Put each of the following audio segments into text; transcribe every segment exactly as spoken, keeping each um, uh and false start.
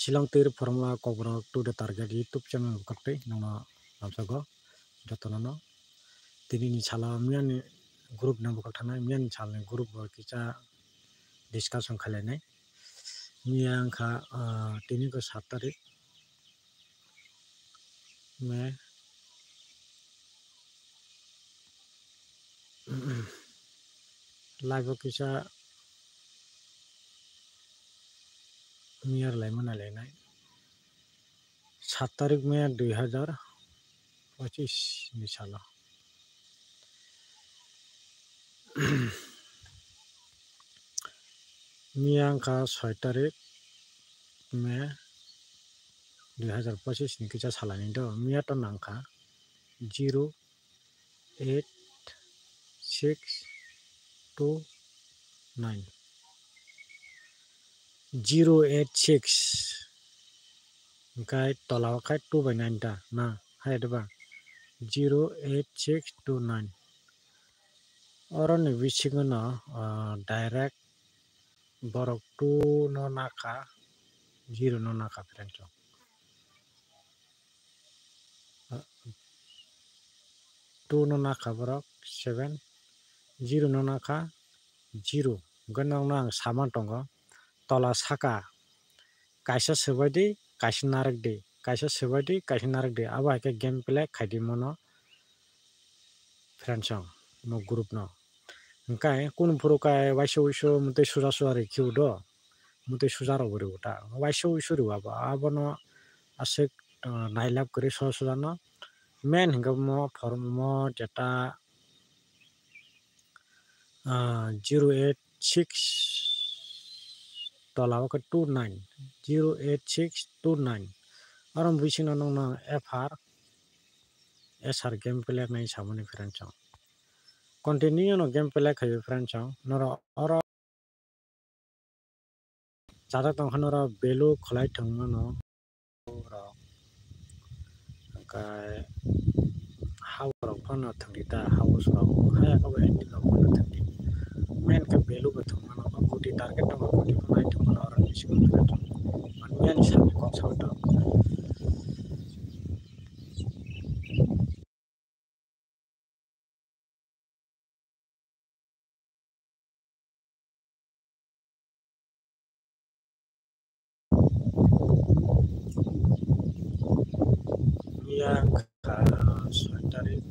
Shillong Tir Formula Kokborok to the Target YouTube channel bwkhak twi nokno lamsago jotono no. Tini ni salo miyani group no bwkhak thanai, miyani salni group bo kisa discussion khlainai. Miya wngkha, ah, tini khe sat tarik May. Live o kisa miyar lai mana lenai. Sat tarik May dui hazar pochis ni salo. Miya wngkha soi tarik May dui hazar pochis ni kisa salani do. Miya to nangkha zero eight six two nine, zero eight six, hwnkhe tola o khe two by nine ta na, hai da ba? Zero eight six two nine. Oroni bisingo no, ah, direct borok two no nakha, zero no nakha, friends. Two no nakha borok seven, zero no nakha zero. Hwnkhe nokno ang sama tongo, tola saka kaisa swbai di, kaisa narwk di, kaisa swbai di, kaisa narwk di, abo hai khe game play khai di mono friends rok, mo group no. Hwnkhe kunu phuru khe waisa wuisu mwtwi suja suja rw khe o do, mwtwi suja rok bo rw ta, waisa wuisu rw abo, abono aswk, ah, nailab kwrwi suja suja no. Main hwnkhe mo form mo jeta, ah, zero eight six tola o khe two nine, zero eight six two nine. Oro bisingo nokno F R S R game play nai samani friends rok. Continue no game play khaio friends rok. Norok oro chajak tong khe norok value khlai thwng mano rok. Hwnkhe ha rok phano thwngdi ta, house rok haya khe bo ending rok phano thwngdi. Main khe value bo thwng mano, o koti target tongo, koti phano ai thwng mano, oro bisingo thwng mano. Mani ani sakni kok sao ta. Miya kha soi tarik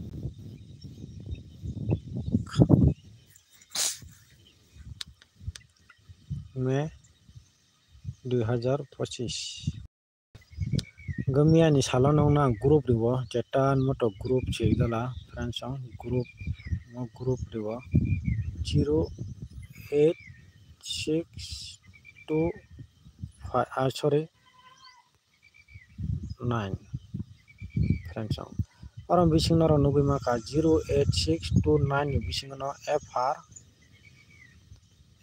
May dui hazar pochis. Hwnkhe miyani salo nokno ang group rwo, Chetan Moto group se gala, friends rok group, o group rwo zero eight six two five, ah, sorry, nine, friends rok. Oro bisingo norok nugwi mankha zero eight six two nine ni bisingo no F R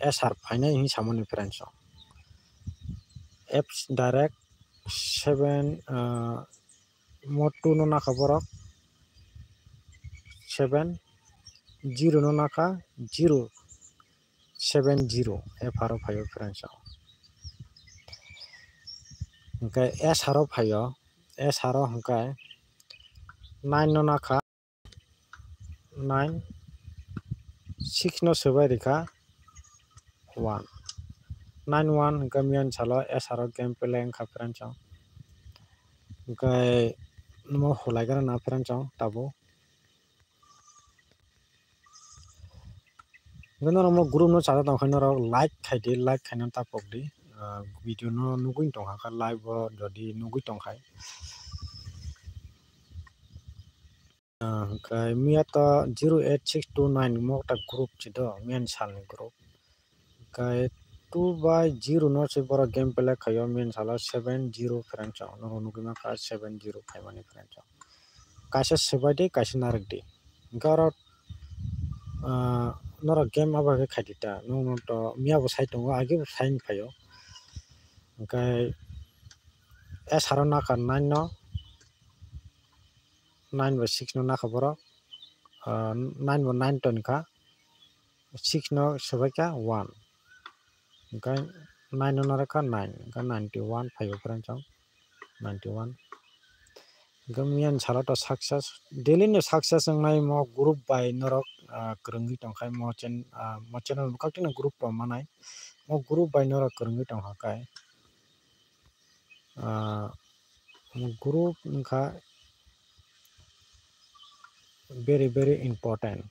S R phainai hinwi samani friends rok. Apps direct seven, ah, mo two no nakha borok, seven, zero no nakha, zero, seven zero F R o phaio friends rok. Hwnkhe S R o phaio, S R o hwnkhe nine no nakha, nine, six no swbai rikha one, nine one hwnkhe miyani salo S R o game play wngkha friends rok. Hwnkhe omo hulai gana na friends rok tabuk. Hwnkhe norok omo group no chajak tongkha norok like khaidi, like khaina tapok di. Ah, video no nugwi tongkha khe live o jodi nugwi tongkha. Ah, hwnkhe miya to zero eight six two nine mo ta group si do, miyani salni group. Hwnkhe two by zero no se borok game play khaio, miyani salo seven zero friends rok, norok nugwi mankha seven zero phaimani friends rok. Kaisa swbai di, kaisa narwk di. Hwnkhe oro, ah, norok game abo khe khaidi ta, nokno to miya bo sai tongo, age bo sai phaio. Hwnkhe S R o nakha nine no, nine by six no nakha borok, ah, nine by nine tonikha, six no swbaikha one. Hwnkhe Nine no narwkha nine, hwnkhe ninety one phaio friends, chwng ninety one. Hwnkhe miyani salo to success, daily no success wngnai mo group bai norok, ah, kwrwngwi tongkha mo chen-, ah, mo channel bwkhaktino group rok manai, mo group bai norok kwrwngwi tongkha kai. Ah, group wngkha very, very important.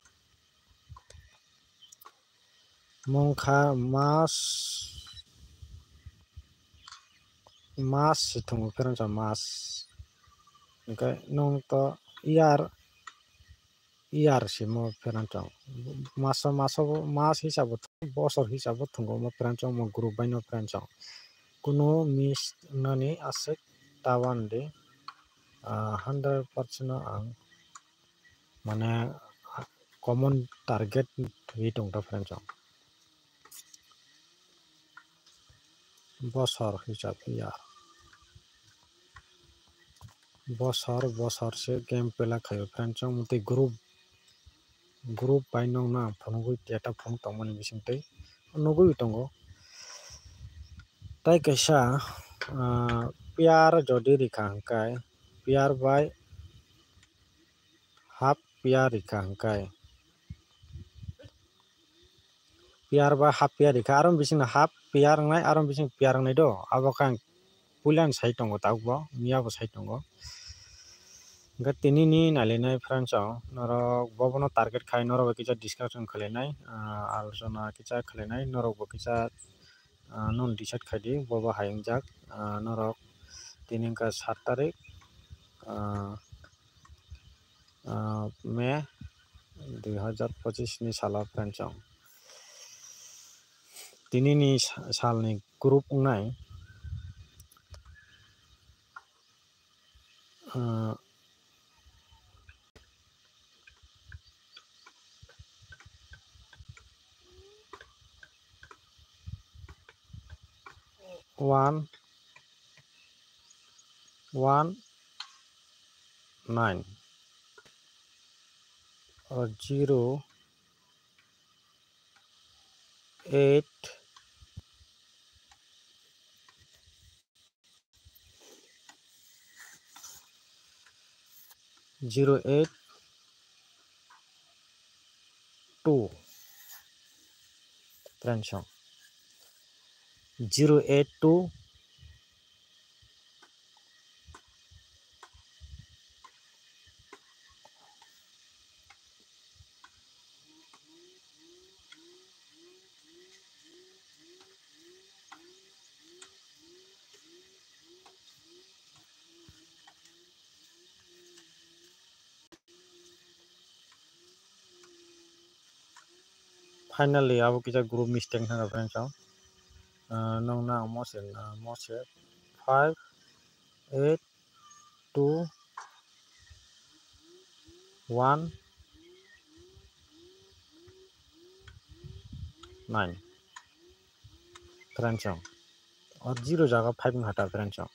Mungkha mas, mas si thungo friends, mas. Hwnkhe nwng to year, year simo friends, maso, maso, mas hisabo, bosor hisabo thungo mo friends, mo group bai no friends. Kunu miss wngnani aswk ta wan di, ah, hundred percent no ang mane common target thwi tong ta friends. Bosor hisab ya. Bosor, bosor se game pela khaio friends, chwng tei group, group bai nwng no ang phunugwi data phunuk tongmani bising tei nugwi tongo. Tai kaisa, ah, player jodi rikha hwnkhe, player bai half player rikha hwnkhe, player bai half player rikha, aro bising half player wngnai, aro bising player wngnai do, abo khe ang puila ni sai tongo, tabuk bo miya bo sai tongo. Hwnkhe tini ni nailainai friends, o norok bobono target khai, norok bai kisa discussion khwlainai, ah, alochona kisa khwlainai, norok bo kisa, ah, non decide khai di, bobo hai wngjak, ah, norok tini wngkha sat tarik, ah, ah, May dui hazar pochis ni salo friends, o tini ni sa-, sal ni group wngnai, ah, one, one, nine, o zero, eight, zero eight two friends, o zero eight two Finally, abo kisa group mistake wngkha friends, o, ah, nwng na mo se, ah, mo se five eight two one nine friends, o zero jaga five wngkha ta friends, o.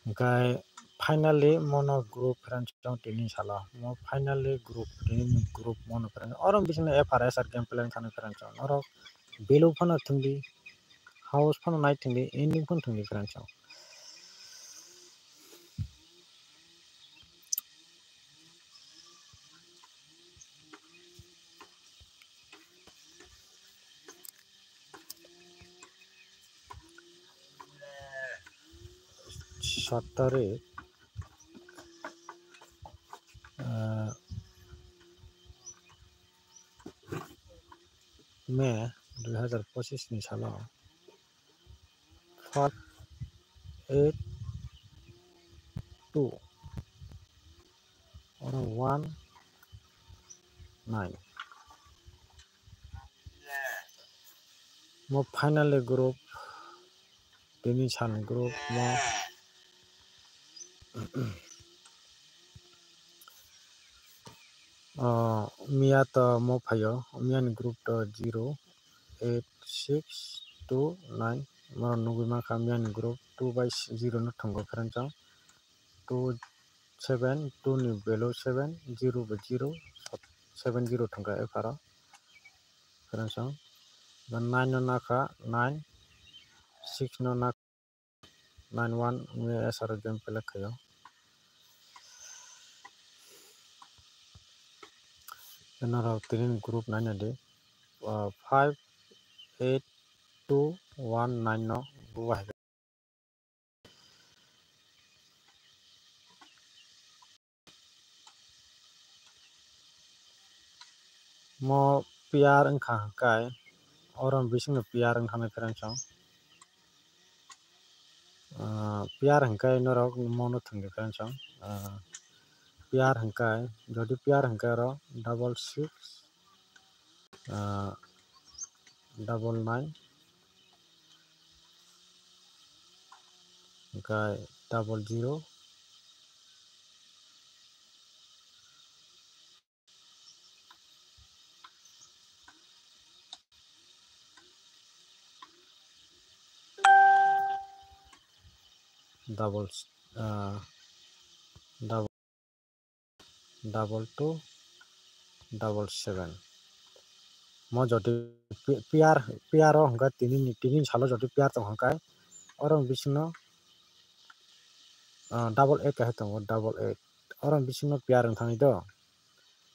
Hwnkhe finally mono group friends, o tini salo mo finally group, tini group mono friends, oro bisingni F R S R game plan thani friends, o norok value phano thwngdi, house phano nai thwngdi, ending phano thwngdi friends, o. Sat tarik, ah, May dui hazar pochis ni salo five eight two oro one nine. Mo finally group, tini sal ni group mo, ah, miya to mo phaio, miya ni group to zero eight six two nine, mo nugwi mankha miya ni group two by zero no thwngo friends, o two seven, two ni value seven, zero by zero, seven zero thwngkha F R o. Friends, o nine no nakha nine, six no nak nine one wngwi S R O game play khaio. Norok tini group naina di, ah, five eight two one nine no buwa hai. Mo P R wngkha hwnkhe, oro bisingno P R wngkha, my friends, o. Ah, P R hwnkhe norok mono thwngdi, friends, o. Ah, P R hwnkhe, jodi P R hwnkhe oro double six, ah, double nine, hwnkhe double zero, double, ah, double, double two, double seven. Mo jodi P-, P R, P R o hwnkhe tini ni, tini ni salo jodi P R tong hwnkhe, oro bisingno, ah, double eight kahai tongo, double eight. Oro bisingno P R wng thangwi do.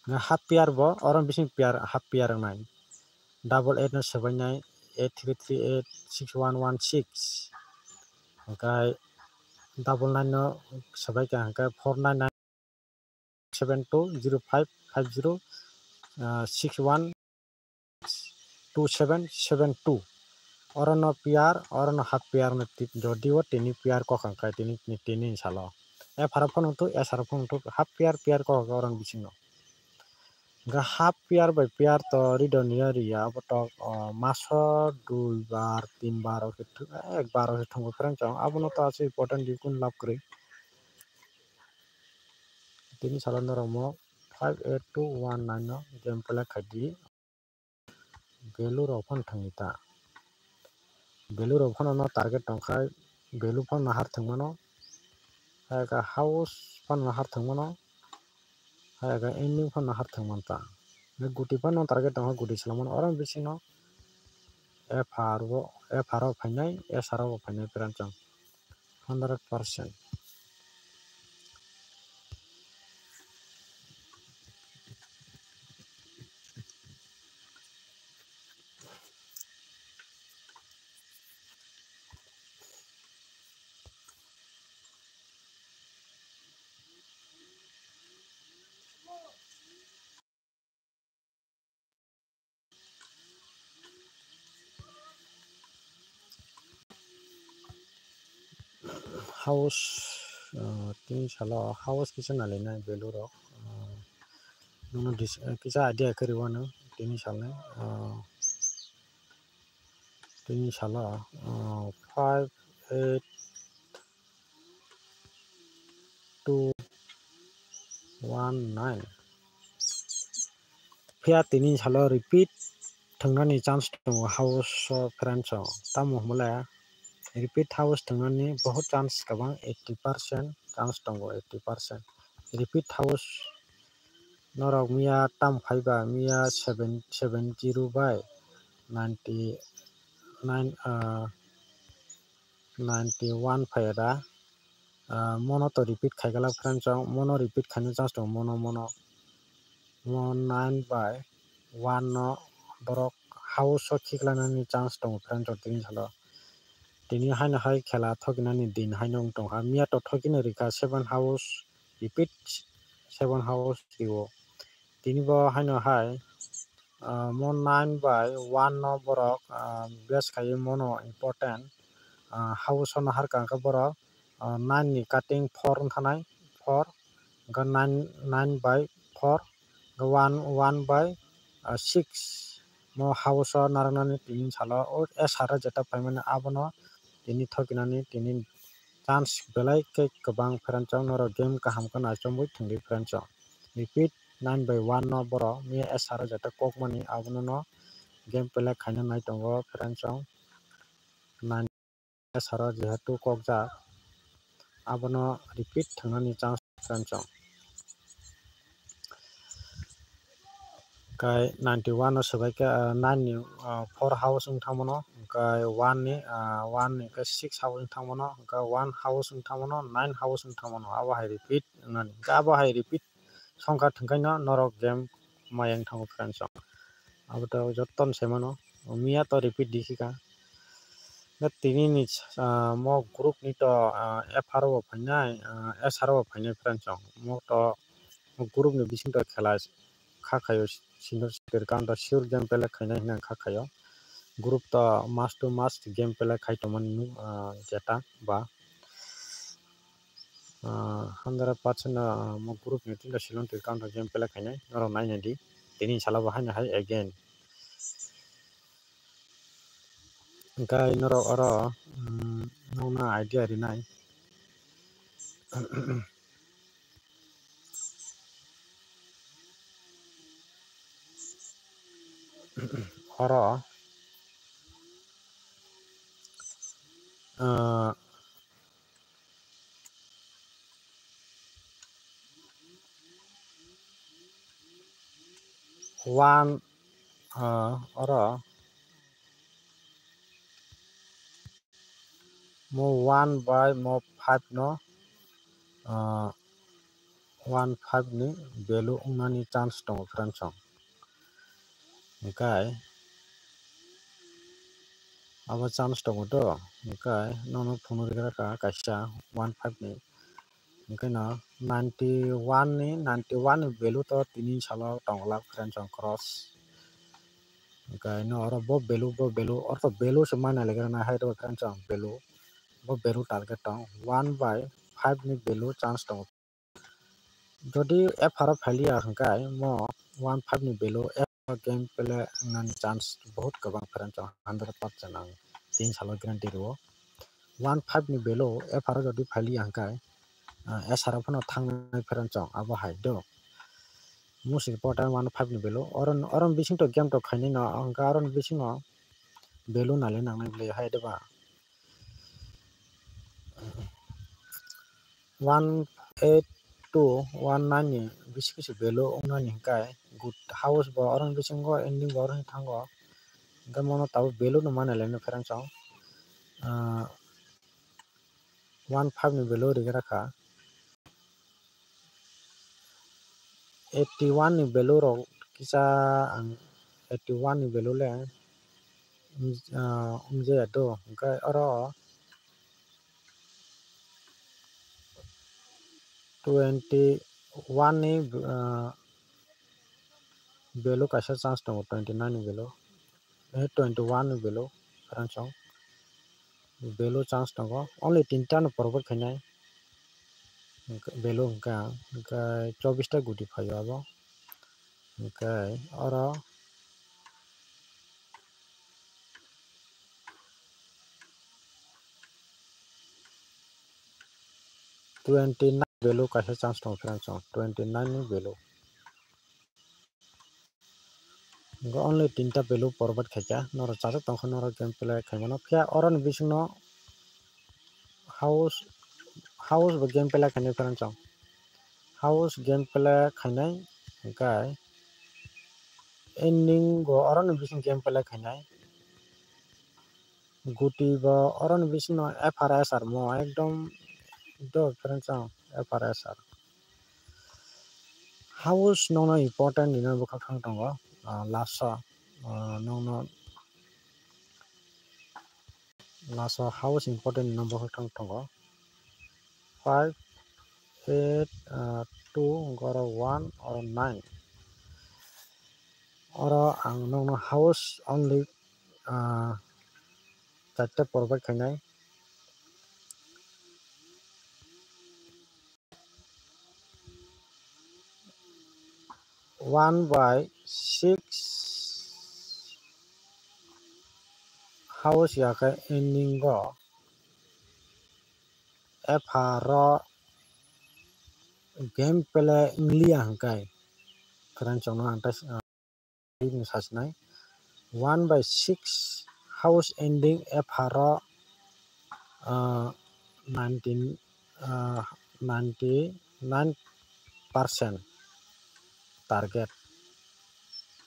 Nga half P R bo, oro bising P R, half P R wngnai. Double eight no sebainai, eight three three eight six one one six. Hwnkhe double nine no sebaikha hwnkhe four nine nine seven two zero five five zero, ah, six one two seven seven two. Oro no P R, oro no half P R no ti-, jodi o tini P R kok hwnkhe tini, tini, tini ni salo. F R o phone wngthok, S R o phone wngthok, half P R, P R kok hwnkhe oro ni bisingo. Hwnkhe half P R bai P R to rido niya riya, abo to, o, maso dui bar, tin bar o khe thwk, ek bar o khe thwngwi phrang chong, abono to aswk important di, kun lab kwrwi. Tini salo norok mo five eight two one nine no game play khai di. Value rok phano thangwi ta. Value rok phano no target tong khai, value phano nahar thwng mano. Hai khe house phano nahar thwng mano. Hai khe ending phano nahar thwng man ta. Guti phano target tong kha, guti slam mano. Oro bisingno F R o, F R o phainai, S R o bo phainai phrang chong. Hundred percent. House, ah, tini salo house kisa nalainai value rok, ah, nono dis-, kisa idea khe rwano tini salni, ah, tini salo, ah, five eight two one nine. Phiya tini salo repeat thwngnani chance tongo house o phrang chong. Tamo hwnle repeat house thwngnani bohut chance kwbang, eighty percent chance tongo, eighty percent. Repeat house norok miya tam phaiba, miya seven, seven zero bai ninety nine, ah, ninety one phaiya da. Ah, mono to repeat khai glak phrang chong, mono repeat khaina chance tongo, mono, mono. Mo nine bai one no borok house o khiklainani chance tongo phrang chong tini salo. Tini haino hai khela thokinani din haino wng tongkha. Miya to thokino rikha seven house repeat, seven house rio. Tini bo haino hai, ah, mo nine bai one no borok, ah, base khaiwi mono important, ah, house o nahar kha hwnkhe borok, ah, nine ni cutting four wng thanai, four, hwnkhe nine, nine bai four, hwnkhe one, one bai, ah, six. Mo house o narwknani tini salo o S R o jeta phaimani abono tini thokinani tini chance belai khe kwbang phrang chong, norok game kaham khe naichomwi thwngdi phrang chong. Repeat nine by one no borok miya S R o jeta kokmani abono no game play khaina nai tongo phrang chong. Nine S R o jehetu kokjak abono repeat thwngnani chance phrang chong. Hwnkhe ninety one no swbaikhe, ah, nine ni, ah, four house wng thangmano, hwnkhe one ni, ah, one ni hwnkhe six house wng thangmano, hwnkhe one house wng thangmano, nine house wng thangmano, abo hai repeat wngnani. Hwnkhe abo hai repeat songkha thwngkhaino norok game maya wng thango friends rok. Abo to jotono saimano, miya to repeat di khika. Hwnkhe tini ni, ah, mo group ni to, ah, F R o bo phainai, ah, S R o bo phainai friends rok. Mo to group ni bising to khela kha khaio, senior senior count sure game play khainai hinwi kha khaio. Group to match to match game play khai tongmani, ah, jeta ba, ah, hundred percent no, ah, mo group ni team to silon twi count game play khainai norok naina di. Tini salo bo haino hai again. Hwnkhe norok oro, mm, nokna idea rinai. Oro, ah, one, ah, oro mo one by mo five no, ah, one five ni value wngnani chance tongo friends rok. Hwnkhe abo chance tongo to, hwnkhe nono phunukgwi rwkha kaisa one five ni. Hwnkhe no ninety one ni, ninety one ni value to tini salo tongla friends rok cross. Hwnkhe no oro bo value, bo value, oro to value se mana lega na hai to friends rok value. Bo value target tong one by five ni value chance tongo. Jodi F R o phailiya hwnkhe mo one five ni value F R o game play wngnani chance bahut kwbang friends rok, hundred percent ang tin salo guarantee rwo. One five ni value F R o jodi phailiya hwnkhe, ah, S R o phano thangnai friends rok abo hai do. Most important one five ni value. Oro, oro bising to game to khainai no, hwnkhe oro bisingo value nali nangnai bwlai hai de ba. One eight two one nine ni bisi kisi value wngnani hwnkhe good house bo oro bisingo ending bo oro thango. Hwnkhe mono tabuk value no mana leno friends rok. Ah, one five ni value rwgwi rakha. Eighty one ni value rok kisa ang eighty one ni value le, ah, wngya do, hwnkhe oro twenty one ni, ah, value kaisa chance tongo, twenty nine ni value, eh, twenty one ni value friends rok. Value chance tongo. Only tinta no forward khainai. Value hwnkha, hwnkhe chobbish ta guti phaio abo. Hwnkhe oro twenty nine value kaisa chance tongo friends rok. Twenty nine ni value. Hwnkhe only tinta value forward khaikha, norok chajak tongkha norok game play khaimano. Phiya oroni bisingno house, house bo game play khainai friends rok. House game play khainai, hwnkhe ending go oroni bising game play khainai. Guti bo oroni bisingno F R S R mo ekdom do friends rok, F R S R. House nokno important hinwi bwkhak thang tongo, ah, last o, ah, nokno last o house important hinwi bwkhak thang tongo. Five, eight, ah, two, oro one, oro nine. Oro ang nokno house only, ah, charta provide khainai. One by six house ya khe ending o F R o game play wng liya hwnkhe, kwrwng chwngno ang tei, ah, sasinai. One by six house ending F R o, ah, nineteen, ah, ninety nine percent target.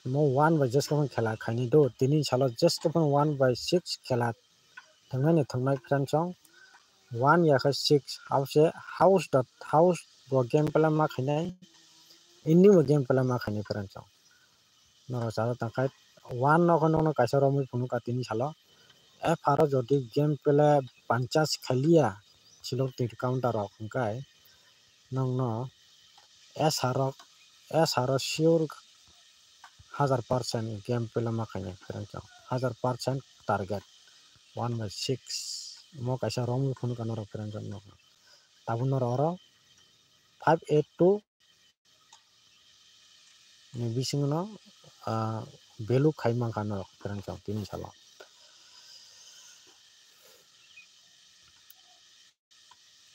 Mo one by jesko phang khela khaini do, tini salo jesko phang one by six khela thwngnai ni thwngnai friends song. One ya khe six, house e, house dot house bo game play ma khainai, ending bo game play ma khainai friends song. Norok chajak tangkhai one no khe nokno kaisa romwi phunukha tini salo. F R o jodi game play panchas khaliya silok twi counter rok hwnkhe nokno S R o, S R o sure hajar percent game play ma khainai friends song. Hajar percent target one by six. Mo kaisa romwi phunukha norok friends song nokno. Tabuk norok oro five eight two ni bisingo no, ah, value khai mankha norok friends song tini salo.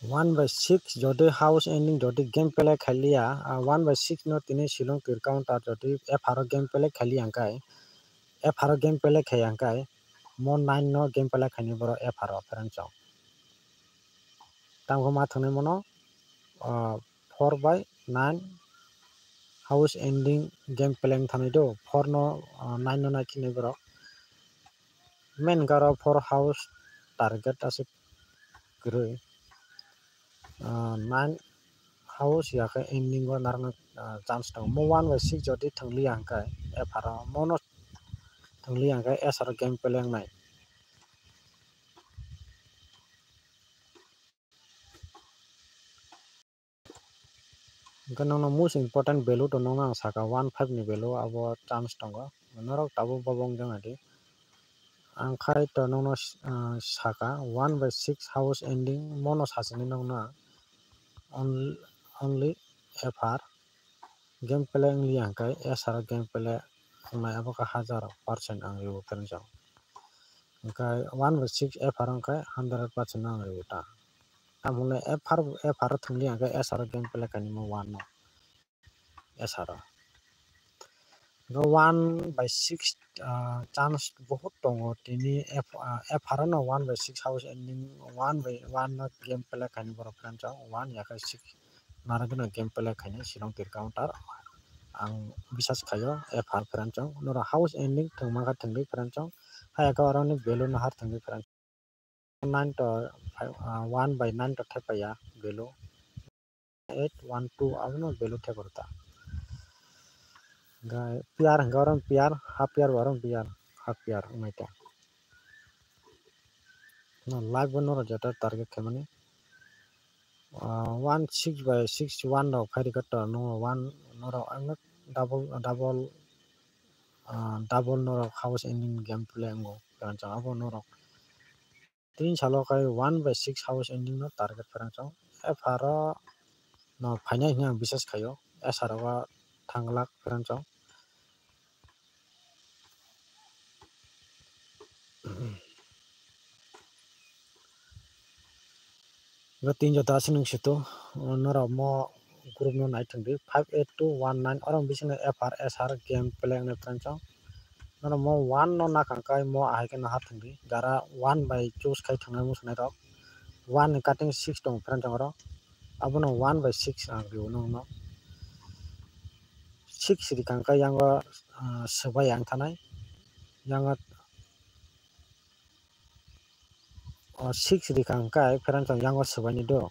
One by six jodi house ending jodi game play khailiya, ah, one by six no tini silong tir counter jodi F R o game play khailiya hwnkhe, F R o game play khaiya hwnkhe, mo nine no game play khaini borok F R o friends song. Tamo ma thwngnai mono, ah, four by nine house ending game play thani do, four no, ah, nine no nai khinai borok. Main garo four house target aswk kwrwi. Ah, nine house ya khe ending o narwkna, ah, chance tongo. Mo one by six jodi thwngliya hwnkhe F R o, mono thwngliya hwnkhe S R o game play wngnai. Hwnkhe nokno most important value to nokno ang saka one five ni value abo chance tongo. Norok tabuk bobo wngjaknai di. Ang khai to nokno, ah, saka one by six house ending mono sachini nokno ang on-, only F R game play wngliya hwnkhe S R game play wngnai abo khe hajar percent ang riwi friends song. Hwnkhe one by six F R wngkhe hundred percent no ang riwi ta. Tamoni F R, F R thwngli hwnkhe S R game play khainimo one no. S R o. Hwnkhe one by six, ah, chance bohut tongo tini F-, ah, F R no one by six house ending one by one no game play khaini borok friends song one ya khe six narwgwino game play khaini silong tir counter. Ang bisas khaio F R friends song. Norok house ending thwngma khe thwngdi friends song. Hai khe oroni value no har thwngdi friends song. Nine to five, ah, one by nine to thepaiya value. Eight one two abono value theparta. Hwnkhe pair hwnkhe oro pair, half pair bo oro pair, half pair wngnaita. No live bo norok jeta target khaimani. Ah, one six by six one rok phairikha to, no one norok ang double, double, ah, double norok house ending game play wngo, kwrwngsa abo norok. Tini salo khe one by six house ending no target friends song. F R o no phainai hwnwi ang bisas khaio. S R o thanglak friends song. Bo tin jota aswk nung situ, norok mo group no nai thwng di, five eight two one nine, oro bisingo F R S R game play wngnai friends song. Norok mo one no nakang kai mo ahai khe nahar thwng di, jara one by choose khai thwngnai muchunai rok, one ni cutting six tongo friends song oro, abono one by six ang rio nung no. Six rikang kai yango, ah, swbai ang thanai, yango o six rikha hwnkhe friends song yango swbaini do.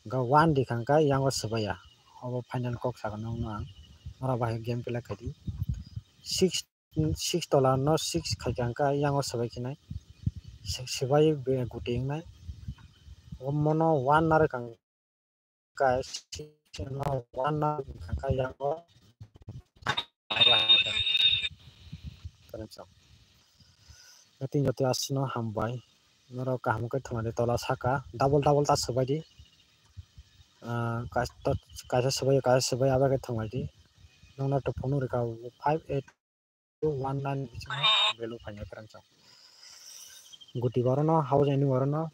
Hwnkhe one rikha hwnkhe yango swbaiya. Obo final kok sakha nokno ang. Oro bahai game play khaidi. Six, six tola no six khaikha hwnkhe yango swbai khinai. Six swbai be guti wngnai. Omono one narwkha Guys, no one na kha yango. Tini jotoi aswkno hambai. Norok kaham khe thwngmani tola saka double double ta swbaidi. Ah, kaisa swbai, kaisa swbai abo khe thwngbaidi. Nokno to phunuk rwkha five eight two one nine bisingo value phainai friends song. Guti borokno house ending borokno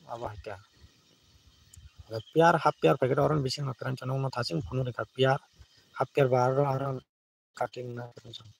abo hai khe. Pair, half pair packet oro bisingo friends song nokno thaching phunuk rwkha pair, half pair ba aro, aro cutting na friends song.